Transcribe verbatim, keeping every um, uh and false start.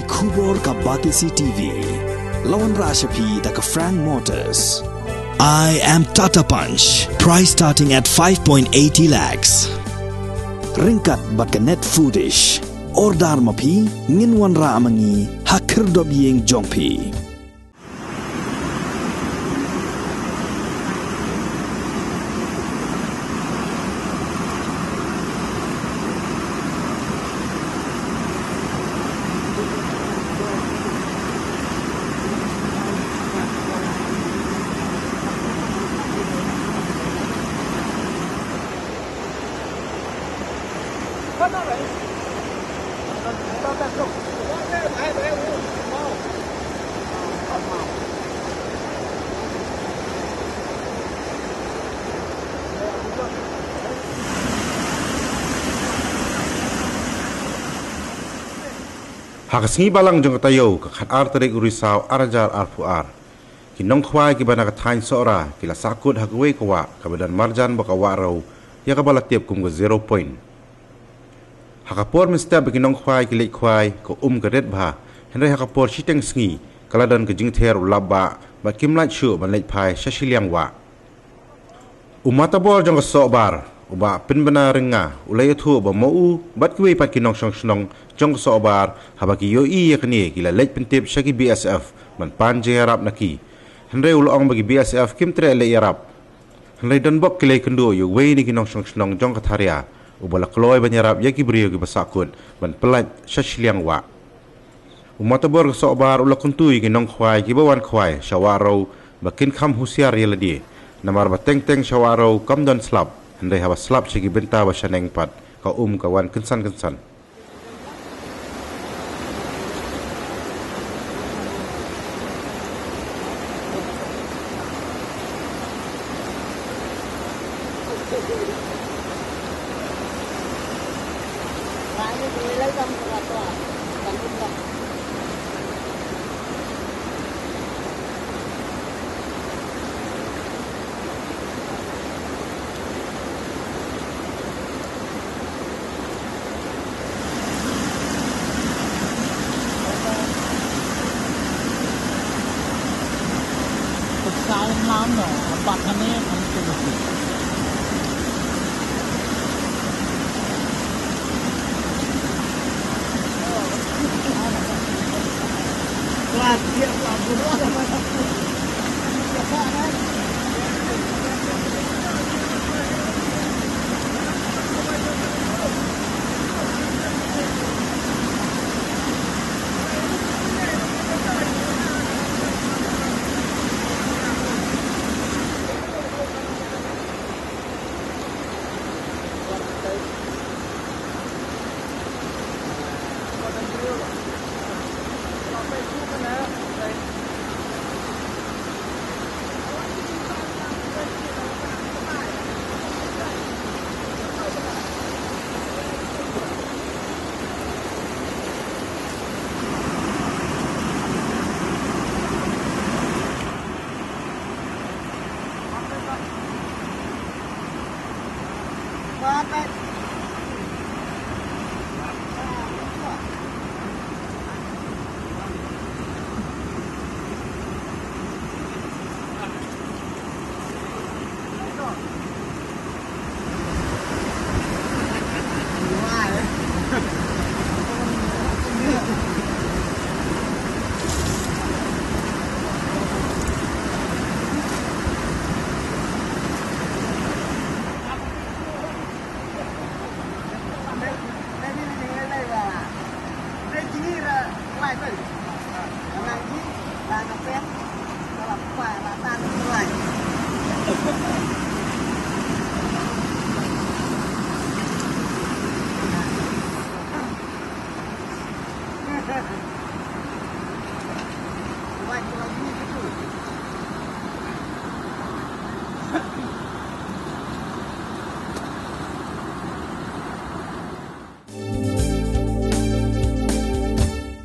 Khubor ka Batesi T V. La wanrah sha phi da ka Frank Motors. I am Tata Punch. Price starting at five point eighty lakhs. Ryngkat bad ka Net Foodish. Order ma phi, ngin wanrah ma ngi ha khyrdop ïing jong phi. Ha ka sngi Balang jong ka taïew, ka khatar tarik u Risaw arhajar arphew ar, ki nongkhwai kiba na ka thaiñ Sohra ki la sahkut ha kawei ka wah kaba don marjan bad ka Wahrew, ïa kaba la tip kum ka Zero Point. Ha ka por mynstep ba ki nongkhwai ki leit khwai, ka um ka rit bha, hynrei ha ka por shiteng sngi ka la don ka jingther u lap bah bad kim lait shuh ban leit phai sha shiliang wah. U Matabor jong ka Sohbar, u Bah Pynbna Rynga, u la ïathuh ba ma u bad kiwei pat ki nongshong shnong jong ka Sohbar, haba ki ïohi ïa kane, ki la leit pyntip sha ki B S F ban pan jingïarap na ki. Hynrei u la ong ba ki B S F kim treh leit ïarap. Hynrei don bok ki la ïakynduh ïa uwei na ki nongshong shnong jong ka Tharia, uba la kloi ban ïarap ïa ki briew kiba sahkut ban pyllait sha shiliang wah. U Matabor ka Sohbar u la kyntu ïa ki nongkhwai kiba wan khwai sha Wahrew ba kin kham husiar ïa lade, namar ba teng teng sha Wahrew kam don slap, hynrei haba slap sha ki bynta ba shaneng pat, ka um ka wan kynsan kynsan.